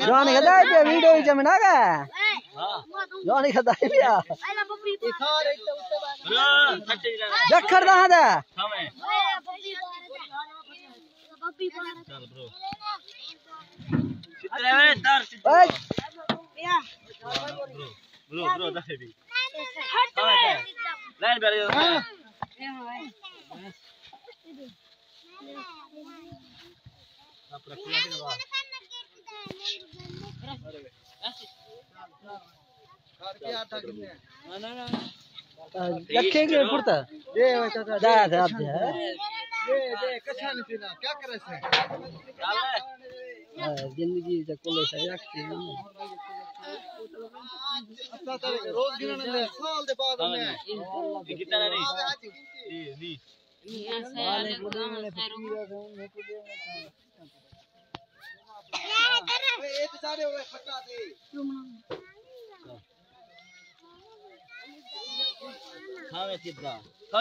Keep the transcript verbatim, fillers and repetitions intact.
جان خدا ہے پیا ویڈیو وچ میں نہ گیا۔ جان خدا ہے پیا۔ جکھر دا ہاں دا۔ برو، برو، دفعے بھی۔ لائن پہ آ جاؤ۔ لکھیں کے پڑتا؟ دے، دے، دے، دے، کچھ نہیں تھی نا، کیا کرے سے؟ ہاں، زندگی تے کل سے یک تھی نا۔ اچھا، تیرے روز گننے دے سال دے بعد میں۔ یہ کتنا نہیں؟ جی، جی۔ کھاویں سدھا۔ کھاؤ